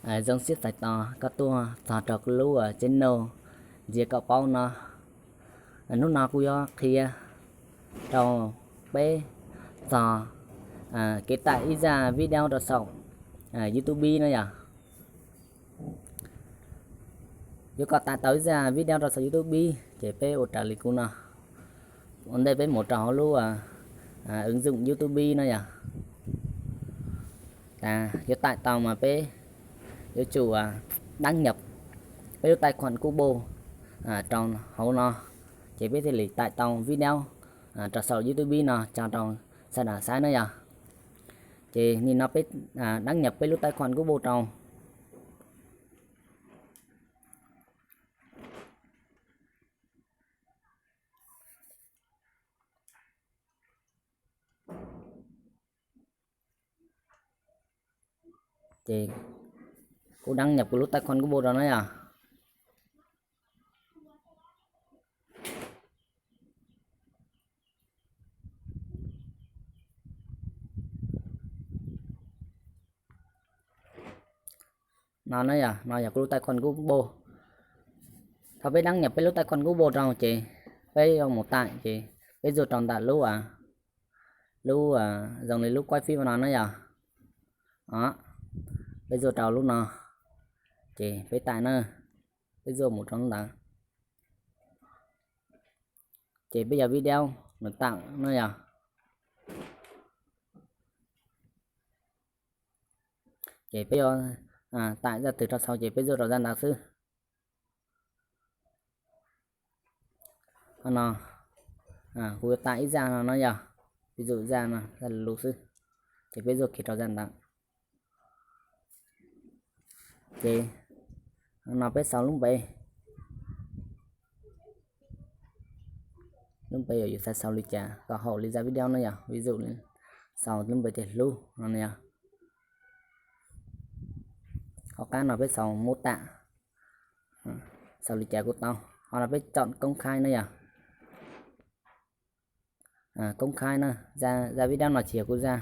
Zoo siab txais tos koj tuaj txog rau lub channel Ntxias Kom Paub no. Hnub no kuv yuav qhia rau peb txog kev taim ib zaj video rau saum YouTube no yom. Yuav kom taim tau ib zaj video rau saum YouTube ces peb ua raws li kuv no. Ua ntej peb mus rau hauv lub ứng dụng YouTube no yom. Yuav taim tau mas peb yuav tsum đăng nhập peb lub tài khoản Google rau hauv no, ces peb thiaj li taim tau video rau saum YouTube no tso rau sawv daws saib na yom. Ces nim no peb đăng nhập peb lub tài khoản Google rau. Ces kuv đăng nhập kuv lub tài khoản Google rau na yom. No na yom, no yog kuv lub tài khoản Google. Thaum peb đăng nhập peb lub tài khoản Google rau ces peb yuav mus taim ces peb zuaj rau ntawm lub, lub zoo li lub quái phím no na yom. Peb zuaj rau lub no ces peb taim na, peb zuaj mus rau lub ntawd. Ces peb yog video nws tawm na yom. Ces peb yuav taim zaj twg rau saud ces peb zuaj rau zaj ntawd xwb. Qhov no kuv yuav taim ib zaj no no yog, ví dụ zaj no, zaj lus xwb, ces peb zuaj kiag rau zaj ntawd. Ces no peb sau lub npe, lub npe yog yus xav sau li cas kom haum li zaj video no yog, ví dụ sau lub npe tias Hlub no yog. Hauv qab no peb sau mô tả, sau li cas kuj tau. Qhov no peb chọn công khai na yog. Công khai na, zaj video no tsis yog kuv zaj,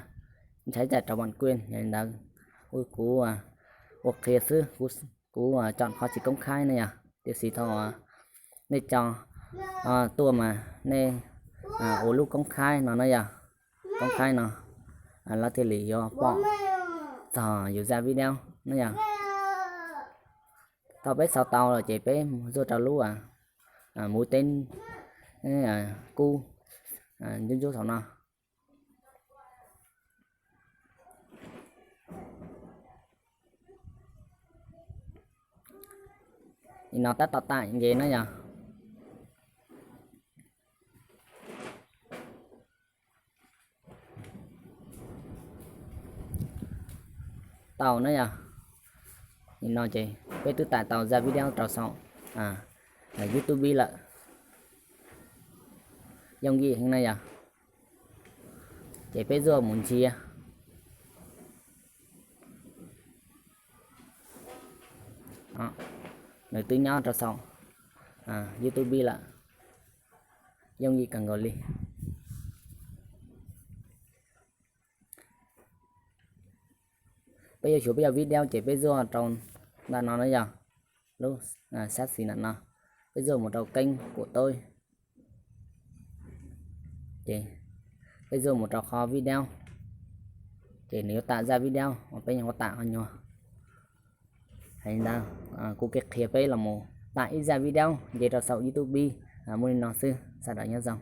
ntshai zaj rau bản quyền, yog li ntawd kuv ua qhia xwb, kuv chọn qhov tsis công khai na yog. Tiam sis thaum nej tso tuaj mas nej ua lub công khai no na yog, công khai no lawv thiaj li yuav pom txog yus zaj video na yog. Thaum peb sau tau lawm ces peb zuaj rau lub mũi tên kub ntsuab ntsuab saum no. Nim no tab tom taim nce na yog. Tau na yog. Nim no ces peb twb taim tau zaj video rau saum YouTube lawm. Yooj yim heev na yog. Ces peb zuaj mus ntsia. Nws twb nyob rau saum YouTube lawm. Yooj yim kawg nkaus li. Peb yuav xyuas peb yog video ces peb zuaj rau ntawm no na yog, lub sab xis ntawm no, peb zuaj mus rau kênh của tôi. Ces peb zuaj mus rau qhov video, ces nws yuav taim zaj video uas peb nyuam qhuav taim qhov nyuag. Hais li ntawd, kuv kev qhia peb los mus taim ib zaj video nce rau saum YouTube muaj li no xwb, sawv daws nyob zoo.